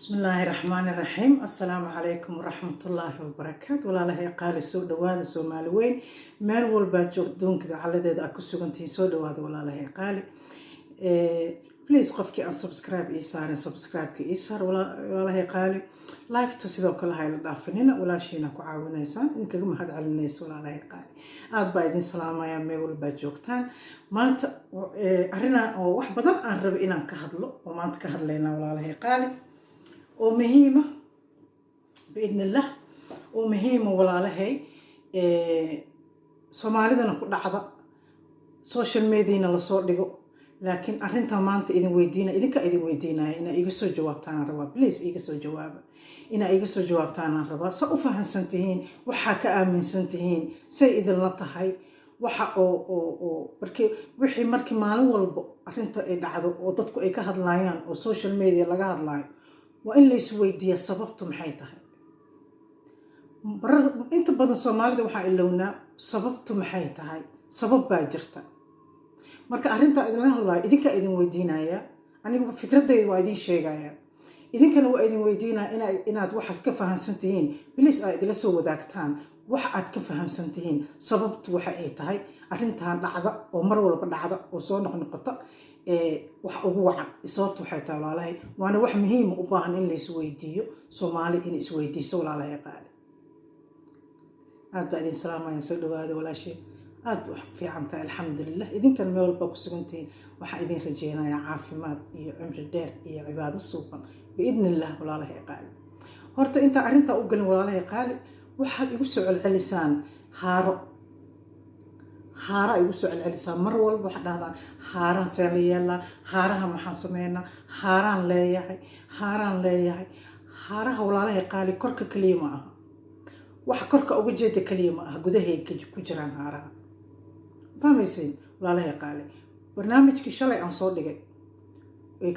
Bismillaahi raxmaani raxiim. Assalaamu calaykum waraxmatullaahi wabarakaatu. Walaalahay qaali, soo dhawaada. Soomaali weyn meel walbaa joogdoonka dacaladeeda aad ku sugantihiin, soo dhawaada, walaalahay qaali. Please, qofkii aan subscribe ii saarin, subscribe-ka ii saar, walaalahay qaali. Like-ta sidoo kale hayla dhaafinina, walaashiina ku caawinaysaan, idinkaga mahad celinaysa. Walaalahay qaali, aad baa idin salaamayaa meel walbaa joogtaan. Maanta arrinaa oo wax badan aan rabay inaan ka hadlo oo maanta ka hadlaynaa, walaalahay qaali, oo muhiima biidn illah, oo muhiima, walaalahay. Soomaalidana ku dhacda, social mediana lasoo dhigo, laakiin arrintan maanta idin weydiina, idinka idin weydiinaya, inaa iga soo jawaabtaanaan rabaa. Please, iga soo jawaaba, inaa iga soo jawaabtaanaan rabaa. Sa u fahansan tihiin, waxaa ka aaminsan tihiin, say idinla tahay waxa oo markii wixii markii maalin walbo arrinta ay dhacdo oo dadku ay ka hadlaayaan oo social media laga hadlaayo, waa in la isweydiiyaa sababtu maxay tahay. Inta badan Soomaalida waxaa ilownaa sababtu maxay tahay. Sabab baa jirta. Marka arrintaa idinla hadlaayo, idinkaa idin weydiinaya. Anigu fikradayda waa idin sheegaya, idinkana waa idin weydiinaya inaad waxaad ka fahansan tihiin, please, aad idila soo wadaagtaan wax aad ka fahansan tihiin sababtu waxa ay tahay arrintan dhacda oo mar walba dhacda oo soo noqnoqota, wax ugu wacan sababtu waxay tahay, walaalahay. Waana wax muhiima u baahan in la isweydiiyo, Soomaali in isweydiiso. Walaalahay qaali, aad baa idin salaamaya. Soo dhawaada, walaasheen. Aad ba fiican tahay, alxamdulilah. Idinkan meel walbaa ku sugantihiin, waxaa idin rajeynayaa caafimaad iyo cimri dheer iyo cibaado suuban biidni illah. Walaalahay qaali, horta intaa arrintaa u gelin, walaalahay qaali, waxaad igu soo celcelisaan haaro. Haara igu soo celcelisaan mar walba. Waxaad dhahdaan: "Haaraha see la yeelaa? Haaraha maxaan sameynaa? Haaraan leeyahay, haaraan leeyahay." Haaraha, walaalahay qaali, korka keliya ma aha. Waxa korka uga jeeda keliya ma aha, gudahay ku jiraan haaraha. Fahmaysiin, walaalahay qaali? Barnaamijkii shalay aan soo dhigay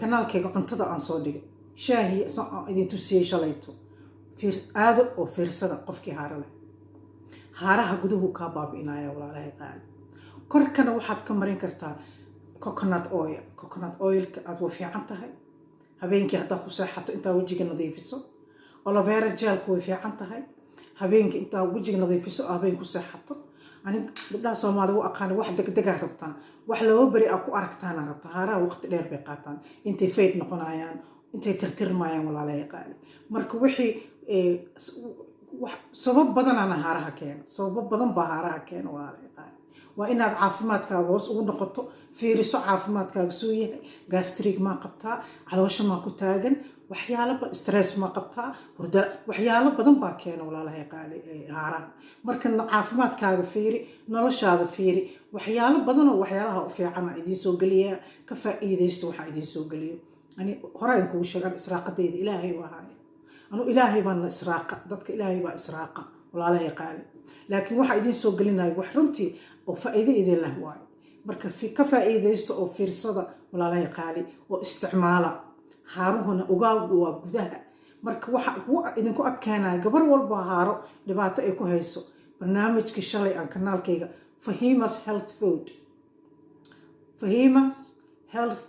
kanaalkayga cuntada aan soo dhigay, shaahii idin tusiyey shalayto, aado oo fiirsada. Qofkii haaro leh, haaraha guduhu kaa baabi'inaya, walaalahay qaali. Korkana waxaad ka marin kartaa coconut oil. Coconut oilka aad waa fiican tahay habeenkii haddaad ku seexato intaa wejiga nadiifiso. Aloe vera gelka way fiican tahay habeenkii intaa wejiga nadiifiso oo habeen ku seexato. Anig gabdhaha Soomaaliya u aqaana, wax degdegaa rabtaan, wax 2 beri aa ku aragtaana rabta. Haaraha waqti dheer bay qaataan intay fade noqonayaan, intay tirtirmayaan, walaalahay qaali. Marka wixii sabab badanaana haaraha keena, sababo badan baa haaraha keena, walaalahay qaali. Waa inaad caafimaadkaaga hoos ugu noqoto, fiiriso caafimaadkaaga suu yahay. Gastric maa qabtaa? Caloosha maa ku taagan? Waxyaalo stress maa qabtaa? Hurda, waxyaalo badan baa keena, walaalahay qaali, haaraha. Marka caafimaadkaaga fiiri, noloshaada fiiri. Waxyaalo badanoo waxyaalaha u fiicana idiin soo geliyaa, ka faa'iidaysta waxaa idiin soo geliyo. Ani horaa idinkugu sheegan, israaqadayda Ilaahay waa haya. Anu Ilaahay baana israaqa, dadka Ilaahay baa israaqa, walaalahay qaali. Laakiin waxaa idiin soo gelinaya wax runtii oo faa'iido idin leh waayo. Marka ka faa'iidaysta oo fiirsada, walaalahay qaali, oo isticmaala. Haaruhuna ogaagu waa gudaha. Marka waxa idinku adkaanaya, gabar walba haaro dhibaato ay ku hayso, barnaamijkii shalay aan kanaalkayga Fahimas Health Food, Fahimas Health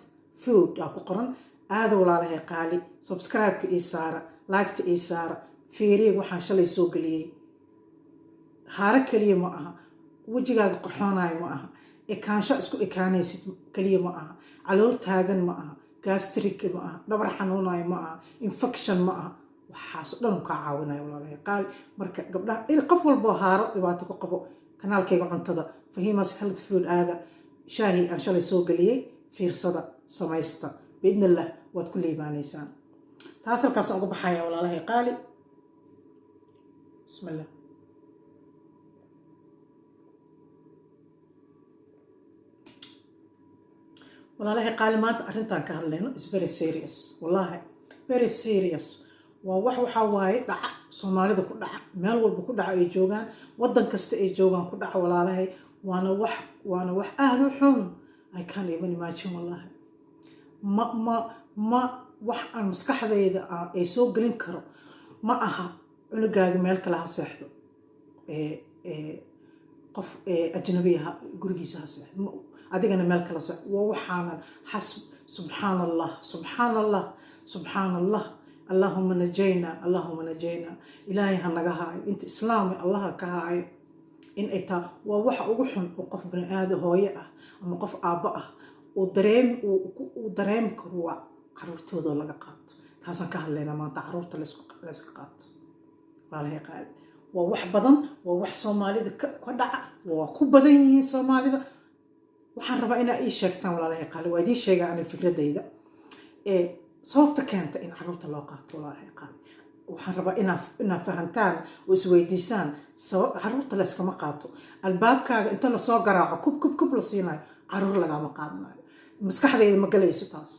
Food aa ku qoran, aada, walaalahay qaali. Subscribe-ka ii saara, like-ta ii saara, fiiriya waxaan shalay soo geliyey. Haaro keliya ma aha, wejigaaga qorxoonayo ma aha, ekaansho isku ekaanaysid keliya ma aha, calool taagan ma aha, gastric ma aha, dhabar xanuunayo ma aha, infection ma aha. Waxaas dhan kaa caawinayo, walaalahay qaali. Marka gabdhaha, qof walboo haaro dhibaato ku qabo, kanaalkayga cuntada Fahimas Health Food aada, shaahi aan shalay soo geliyey fiirsada, samaysta. Biidn illah waad ku liibaanaysaan. Taas halkaasaan uga baxaya, walaalahay qaali. Bismillah. Walaalahay qaali, maanta arrintaan ka hadlayno is very serious, wallahi, very serious. Waa wax waxaa waaye dhaca, Soomaalida ku dhaca, meel walba ku dhaca ay joogaan, waddan kasta ay joogaan ku dhaca, walaalahay. Waana wax aada u xun. I can't even imagine, wallahi. Ma wax aan maskaxdayda ay soo gelin karo ma aha. Cunugaaga meel kale ha seexdo, qof ajnabiya gurigiisa ha seexdo, adigana meel kala seexdo, waa waxaanan xas. Subxaan Allah, subxaan Allah, subxaan Allah. Allahuma najayna, Allahuma najayna. Ilaahay ha naga haayo, inta islaami Allaha ka haayo in ay taa. Waa waxa ugu xun oo qof bani aadam, hooye ah ama qof aabbo ah, uu dareemi karo, waa caruurtooda laga qaato. Taasaan ka hadlaynaa maanta, caruurta layska qaato. Walaalahay qaali, waa wax badan, waa wax Soomaalida ka dhaca, waa ku badan yihiin Soomaalida. Waxaan rabaa inaa ii sheegtaan, walaalahay qaali. Waa idiin sheegaa ani fikradayda ee sababta keenta in caruurta loo qaato. Walaalahay qaali, waxaan rabaa inaa fahantaan oo isweydiisaan sabab. Caruurta layskama qaato. Albaabkaaga inta lasoo garaaco, kub kub kub la siinayo, caruur lagama qaadanayo. Maskaxdayda ma galayso taas.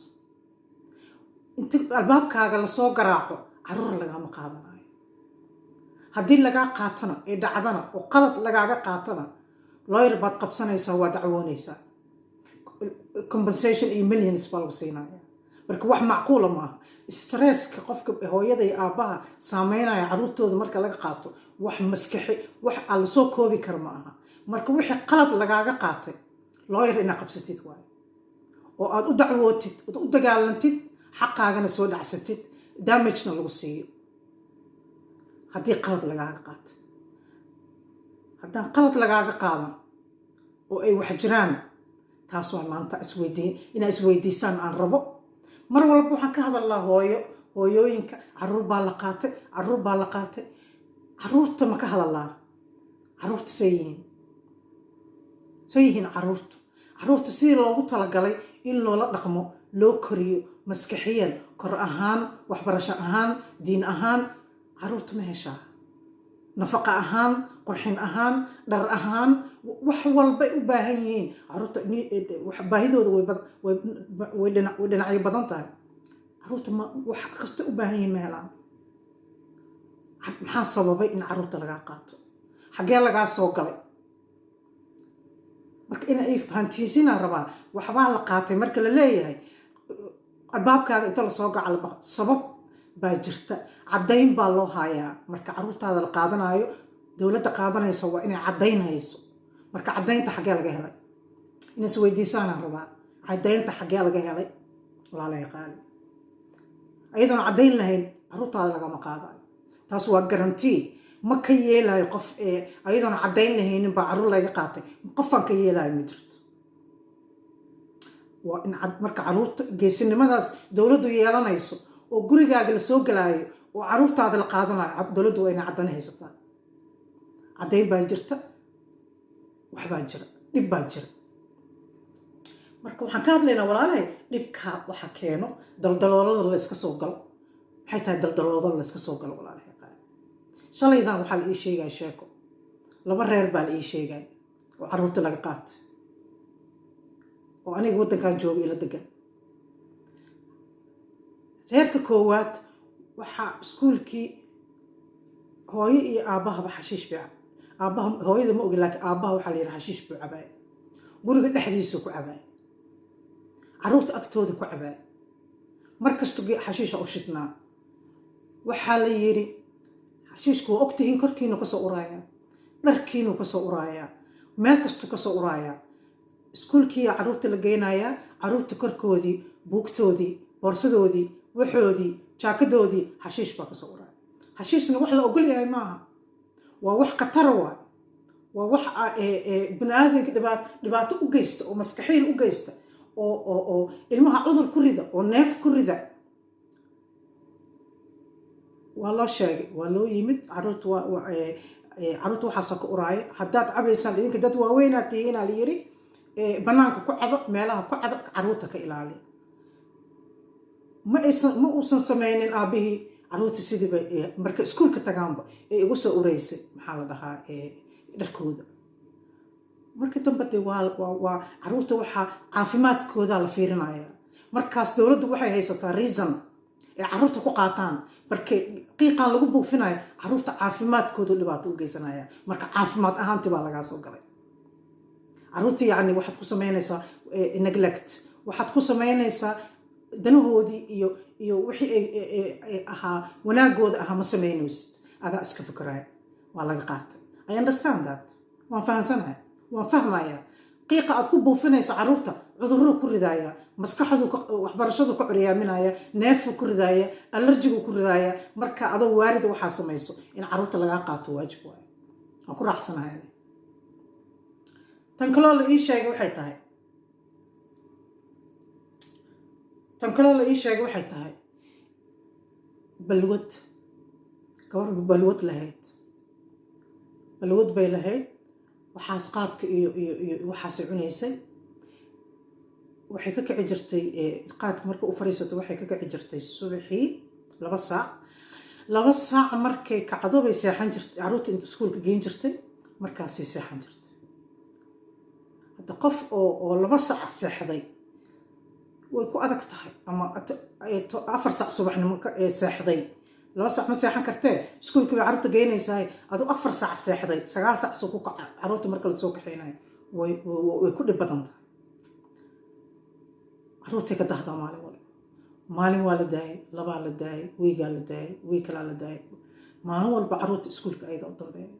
Inta albaabkaaga lasoo garaaco, caruur lagama qaadanayo. Haddii lagaa qaatana ee dhacdana oo qalad lagaaga qaatana, lawyer baad qabsanaysaa, waa dacwoonaysaa, compensation iyo millions baa lagu siinaya. Marka wax macquula maaha. Stresska qofka hooyada iyo aabbaha saameynaya caruurtooda marka laga qaato, wax maskaxi, wax aan lasoo koobi kara ma aha. Marka wixii qalad lagaaga qaatay, lawyer inaad qabsatid waayo, oo aad u dacwootid, ood u dagaalantid, xaqaagana soo dhacsatid, damagena lagu siiyo haddii qalad lagaaga qaatay. Haddaan qalad lagaaga qaadan oo ay wax jiraan, taas waa maanta isweydiin, inaa isweydiisaan aan rabo. Mar walba waxaan ka hadalnaa hooyo, hooyooyinka, caruur baa la qaatay, caruur baa la qaatay. Caruurta ma ka hadalnaa? Caruurta say yihiin, say yihiin caruurtu? Caruurta sidii loogu talagalay in loola dhaqmo, loo koriyo, maskaxiyan, kor ahaan, waxbarasho ahaan, diin ahaan, caruurta ma heshaa? Nafaqa ahaan, qurxin ahaan, dhar ahaan, wax walbay u baahan yihiin caruurta. Baahidooda way dhinacyo badan tahay. Caruurta ma wax kasta u baahan yihiin ma helaan? Maxaa sababay in caruurta lagaa qaato? Xaggee lagaa soo galay? Marka in ay fahantiisinaa rabaa. Waxbaa la qaatay marka la leeyahay, albaabkaaga inta lasoo gaca, sabab baa jirta, caddayn baa loo haayaa. Marka caruurtaada la qaadanaayo, dowladda qaadanaysa waa inay caddayn hayso. Marka caddaynta xaggee laga helay? Inay is weydiisaanaan rabaa. Caddaynta xaggee laga helay, walaalahay qaali? Ayadoon caddayn lahayn, caruurtaada lagama qaadayo. Taas waa guarantee. Ma ka yeelayo qof ayadoon caddayn lahaynin baa carruur laga qaatay. Qofaan ka yeelayo ma jirto. Waa in marka caruurta geesinimadaas dowladdu yeelanayso oo gurigaaga la soo galaayo oo caruurtaada la qaadanayo, dowladdu waa inay caddayn haysataa. Caddayn baa jirta, waxbaa jira, dhib baa jira. Marka waxaan ka hadlaynaa, walaalahay, dhibka waxa keeno daldaloolada la iska soo galo. Maxay tahay daldaloolada la iska soo galo, walaalahay qaali? Shalaydan waxaa la ii sheegaya sheeko. Laba reer baa la ii sheegaya oo carruurta laga qaatay, oo aniga waddankan jooga ila degan. Reerka koowaad waxaa iskuulkii hooyo iyo aabbahaba xashiish bay, aabbaha, hooyada ma ogi, laakiin aabbaha waxaa la yidhaha xashiish buu cabaaya, guriga dhexdiisuu ku cabaaya, carruurta agtooda ku cabaaya, mar kasta xashiisha u shidnaa. Waxaa la yidhi xashiishku waa ogtihiin, korkiinu kasoo uraayaa, dharkiinuu kasoo uraayaa, meel kastuu kasoo uraayaa. Iskuulkiiya carruurta la geynayaa, carruurta korkoodii, buugtoodii, boorsadoodii, waxoodii, jaakadoodii xashiish baa kasoo uraaya. Xashiishna wax la ogol yahay maaha, waa wax khatara waay, waa wax bini aadamka dhibaato u geysta oo maskaxiin u geysta oo ilmaha cudur ku rida oo neef ku rida. Waa loo sheegay, waa loo yimid caruurta. Caruurta waxaasoo ka uraaya, haddaad cabaysaan idinka dad waaweynaad tihiinaa la yiri, banaanka ku cabo, meelaha ku cabo, caruurta ka ilaaliya. Ma aysan, ma uusan sameynin aabihii. Caruurta sidiiba marka iskuulka tagaanba ee igu soo ureysay, maxaa la dhahaa, dharkooda. Marka dambe dee waa caruurta waxaa caafimaadkooda la fiirinaya. Markaas dowladdu waxay haysataa reason ay caruurta ku qaataan. Marka qiiqaan lagu buufinayo caruurta caafimaadkoodu dhibaato u geysanaya. Marka caafimaad ahaanti baa lagaa soo galay caruurta. Yacni waxaad ku samaynaysaa neglect, waxaad ku samaynaysaa danahoodii iyo wixii ay ahaa, wanaagooda ahaa ma samaynaysid, adaa iska fikiraya. Waa laga qaatay. I understand that, waan fahansanahay, waan fahmayaa. Qiiqa aad ku buufinayso caruurta. Cudurruu ku ridaaya, maskaxdu, waxbarashadu ka curyaaminaya, neefuu ku ridaaya, allergy-guu ku ridaaya. Marka adoo waalida waxaa samayso, in carruurta lagaa qaato waajib waayo. Waan ku raacsanahay. Tan kaloo la ii sheegay waxay tahay, tan kaloo la ii sheegay waxay tahay balwad. Gabar balwad lahayd, balwad bay lahayd. Waxaas qaadka iyo waxaasay cunaysay. Waxay ka kici jirtay qaadka marka u fariisato, waxay ka kici jirtay subaxii 2 saac. 2 saac markay kacdo bay seexan jirtay. Carruurta inta iskuulka geyn jirtay, markaasay seexan jirtay. Hadda qof oo 2 saac seexday way ku adag tahay, ama 4 saac subaxnimo seexday, 2 saac ma seexan kartee. Iskuulka bay carruurta geynaysahay. Aduu 4 saac seexday, 9 saac soo ku kaca. Carruurta marka lasoo kaxeynayo way ku dhib badan tahay. Carruurtay ka dahdaa maalin walba. Maalin waa la daayay, labaa la daayay, wiigaa la daayay, wiig kalaa la daayay. Maalin walba carruurta iskuulka ayaga u dambeeya.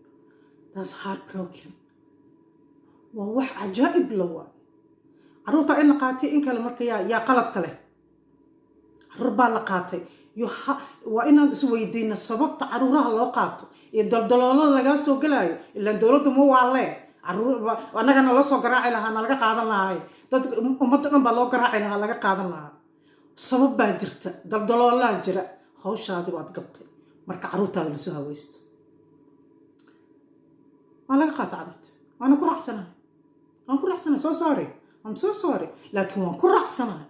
Taas heart broken waa, wax cajaa'ib la waay. Carruurta in la qaatay in kale, marka yaa qaladka leh? Carruur baa la qaatay. Waa inaan isweydiino sababta caruuraha loo qaato iyo daldaloolada lagaa soo gelaayo. Ilaan dowladdu ma waalee, annagana loo soo garaaci lahaa, na laga qaadan lahaay. Dad ummadda dhan baa loo garaaci lahaa, laga qaadan lahaa. Sabab baa jirta, daldaloolaa jira. Hawshaadii baad gabtay. Marka carruurtaada lasoo haweysto, waa laga qaata carruurta. Waana ku raacsanahay, waan ku raacsanahay. So sorry, I'm so sorry, laakiin waan ku raacsanahay.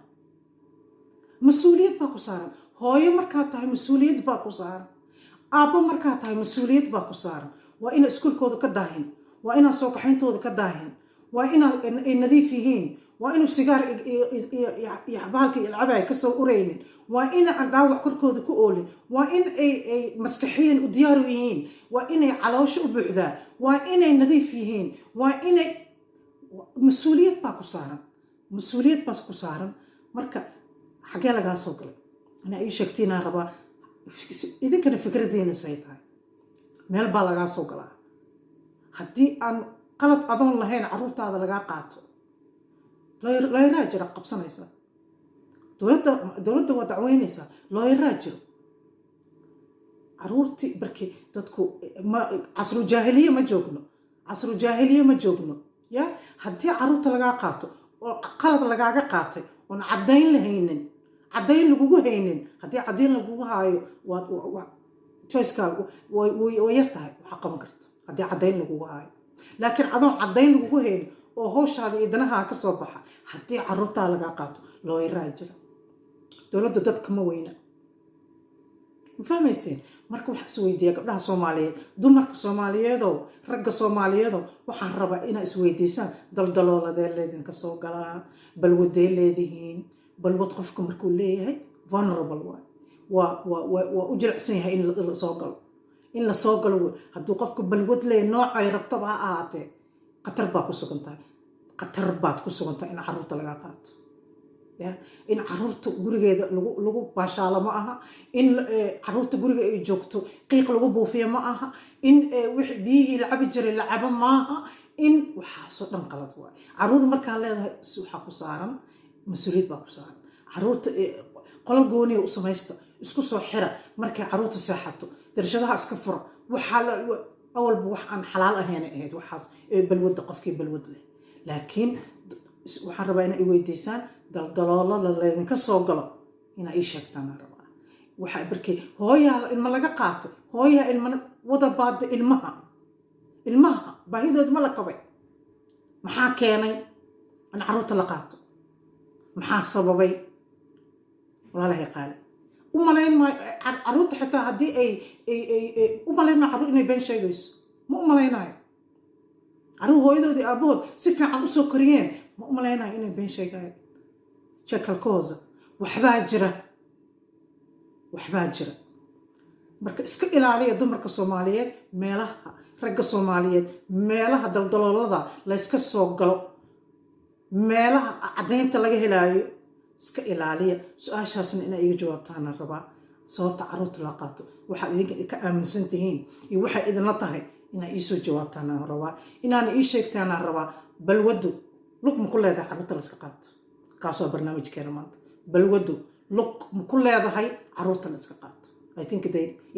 Mas-uuliyad baa ku saaran. Hooyo markaa tahay, mas-uuliyad baa ku saaran. Aabbo markaa tahay, mas-uuliyad baa ku saaran. Waa ina iskuulkooda ka daahin, waa inaa soo kaxayntooda ka daahin, waa inaa ay nadiif yihiin, waa inuu sigaar iyo bahalka iyo lacabay kasoo ureynin, waa ina aan dhaawac korkooda ku oolin, waa in ay maskaxiyan u diyaaru yihiin, waa inay caloosho u buuxdaa, waa inay nadiif yihiin, waa inay mas-uuliyad baa ku saaran, mas-uuliyad baas ku saaran. Marka xaggee lagaa soo galay? Inaa ii sheegtiinaa rabaa. Idinkana fikradiina say tahay? Meel baa lagaa soo galaa. Haddii aan qalad adoon lahayn carruurtaada lagaa qaato, lawyer-aa jira qabsanaysa. Dowladda, dowladda waa dacweynaysaa. Lawyer-aa jiro. Caruurtii barkii dadku ma casru jaahiliye ma joogno, casru jaahiliye ma joogno. Ya haddii caruurta lagaa qaato oo qalad lagaaga qaatay oon caddayn lahaynin, caddayn lagugu haynin, haddii caddayn lagugu haayo, waa choice-kaagu way yar tahay waxaa qaban karto haddii caddayn lagugu haayo. Laakiin adoon caddayn lagugu haynin oo hawshaada iyo danahaa ka soo baxa, haddii caruurtaa lagaa qaato, lawyer-aa jira. Dowladdu dadka ma weyna, ma fahmayseen? Marka waxaa isweydiiya gabdhaha Soomaaliyeed, dumarka Soomaaliyeedow, ragga Soomaaliyeedow, waxaan rabaa inaa isweydiisaan: daldalooladee leedinka soo galaa? Balwadee leedihiin? Balwad qofka markuu leeyahay, vulnerable waay, waa u jilicsan yahay in la soo galo, in la soo galo. Hadduu qofka balwad leeyahay, noocay rabtaba ha ahaatee, khatar baa ku sugan tahay, khatar baad ku sugan tahay in carruurta laga qaato. Ya in caruurta gurigeeda lagu baashaalo ma aha, in caruurta guriga ay joogto qiiq lagu buufiyo ma aha, in wixii biyihii la cabi jiray la cabo maaha, in waxaasoo dhan qalad waay. Caruur markaa leedahay, waxaa ku saaran mas-uuliyad baa ku saaran. Caruurta qolal gooniya u samaysta, isku soo xira. Markay caruurta seexato, darshadaha iska fura. Waxaa awalba wax aan xalaal ahayn ahayd waxaas balwadda, qofkii balwad leh. Laakiin waxaan rabaa inaa i weydiisaan daldaloolada laydinka soo galo, inaa ii sheegtaan aan rabaa. Waxaa barkay hooyaa ilma laga qaatay, hooyaa ilma wada baada. Ilmaha, ilmaha baahidood ma la qabay? Maxaa keenay in carruurta la qaato? Maxaa sababay? Walaalahay qaali, u malayn maayo carruurta xitaa haddii ay u malayn maayo carruur inay been sheegayso. Ma u malaynayo. Carruur hooyadoodii aabbahood si fiican usoo koriyeen, ma u malaynayo inay been sheegayo. Jekalkooda waxbaa jira, waxbaa jira. Marka iska ilaaliya, dumarka Soomaaliyeed, meelaha, ragga Soomaaliyeed, meelaha daldaloolada layska soo galo, meelaha caddaynta laga helaayo iska ilaaliya. Su-aashaasna inaa iiga jawaabtaana rabaa: sababta carruurta loo qaato, waxaad idinka ka aaminsan tihiin iyo waxay idinla tahay inaa iisoo jawaabtaana rabaa, inaana ii sheegtaanaan rabaa. Balwaddu lug ma ku leedahay carruurta layska qaato? Kaas waa barnaamijkeena maanta. Balwadu lug ma ku leedahay caruurta la iska qaato? I think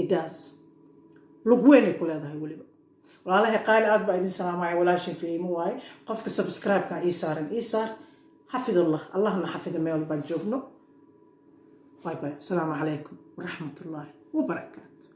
it does. Lug weynay ku leedahay weliba. Walaalahay qaali, aad baa idin salaamaya. Walaashin Fiimo waaye. Qofka subscribe-ka ii saaran, ii saar. Xafidullah, Allahna xafida meel walbaan joogno. Bye bye. Asalaamu calaykum waraxmatullaahi wabarakaatu.